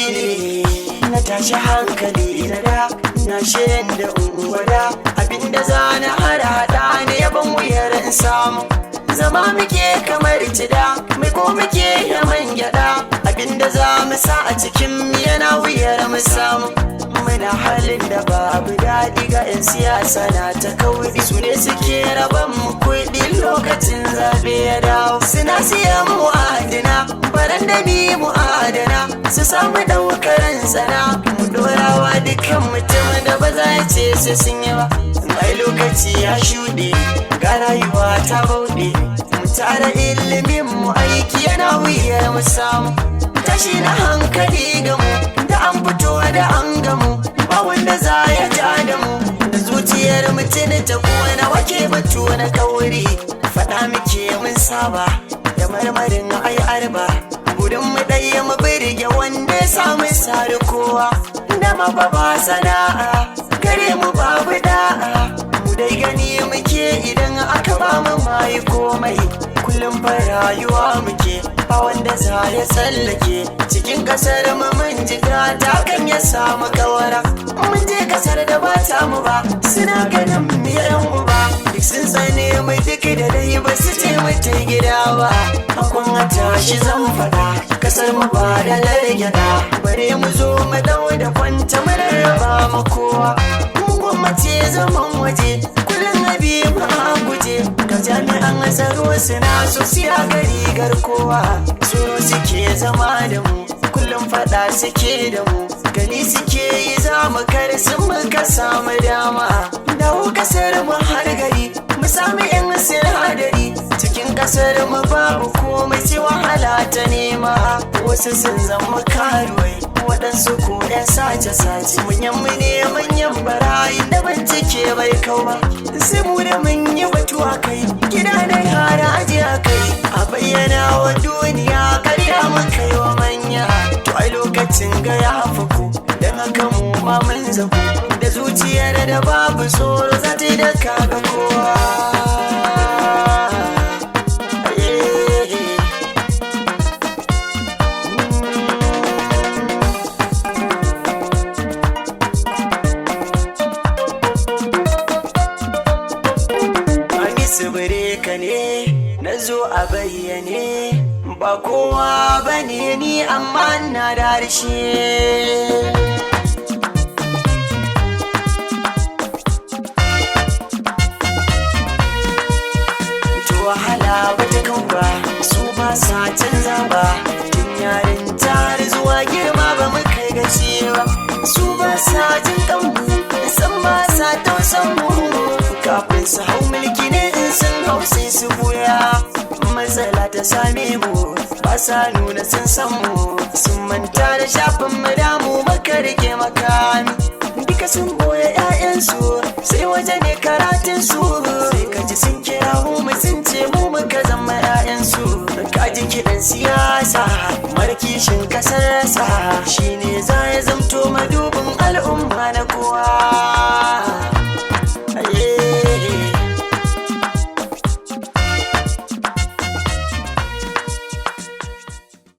Lokaci ne na tashi hankali na da na shirin da unguwada abinda za na hada hada ne yaban wuyar in samu. Zama muke kamar cida, mai ko muke yaman gyada, abinda za mu sa a cikin yana wuyar mu samu. Muna halin da babu daɗi, ga 'yan siyasa na ta kauri, su ne suke raban mu kuɗi lokacin zaɓe ya dawo. Suna siyan mu adana, baran da mi mu adana, su samu ɗaukar sana mu dorawa dukkan mutum da ba za ya ce su sun yi ba. Ai lokaci ya shuɗe, ga rayuwa ta bauɗe, mu tara ilimin mu, aiki yana wuyar mu samu. Tashi na hankali gamu da an fito da an gamu, ba wanda za ya ja da mu. Da zuciyar mutum ta na wake batu na kauri, faɗa muke mun saba da marmarin ai arba. Burin mu ɗaya mu birge wanda ya samu sari kowa da ba sana'a gare mu, babu da'a. Mu dai gani muke idan aka ba mu mai komai. Kullum fa rayuwa muke, ba wanda za ya tsallake cikin kasar mu. Mun jiga ta kan ya samu kawara, mun je kasar da ba ta mu ba, suna ganin mu yan uba. Duk sun tsane mu, duk da dai ba su ce mu ta gida ba. Akun a tashi zan faɗa, kasar mu ba da largyada, bare mu zo mu dau da kwanta mu rarraba ma kowa. Mu gwammace zaman waje, kullum abi mu a guje. Ga jami'an tsaro suna so siya ga rigar kowa. Tsoro suke zama da mu, kullum fada suke da mu, gani suke yi za mu kar sun muka samu dama. Dawo kasar mu har gari mu sami yan sinadari. Cikin kasar mu babu komai sai wahala ta nema. Wasu sun zama karuwai, waɗansu ko 'yan sace-sace. Manyan mu ne manyan barayi da bincike bai kau ba. Sai mu da mun yi batu a kai gida da yara aji a kai, a bayyana wa duniya karya mu kai wa manya. To ai lokacin ga ya faku, don haka mu ma mun zaku da zuciyar da babu tsoro, za ta yi da kaga kowa. Ka ne na zo a bayyane, ba kowa ba ne ni, amma na da harshe. To wahala ba ta kau ba, su ba sa canza ba, tun yarin har zuwa girma ba mu kai gaci ba. Su ba sa jin kanmu, san ba sa tausan mu. Kafin su hau mulki ne, in sun hau sai su buya. Matsala ta same mu, ba sa nuna sun san mu, sun manta da shafin mu damu maka rike makami. Duka sun boye 'ya'yansu, sai waje ne karatunsu. Sai ka ji sun kira mu, sun ce mu muka zama 'ya'yansu. Ka ji kiɗan siyasa, markishin kasarsa shine za ya zamto madu.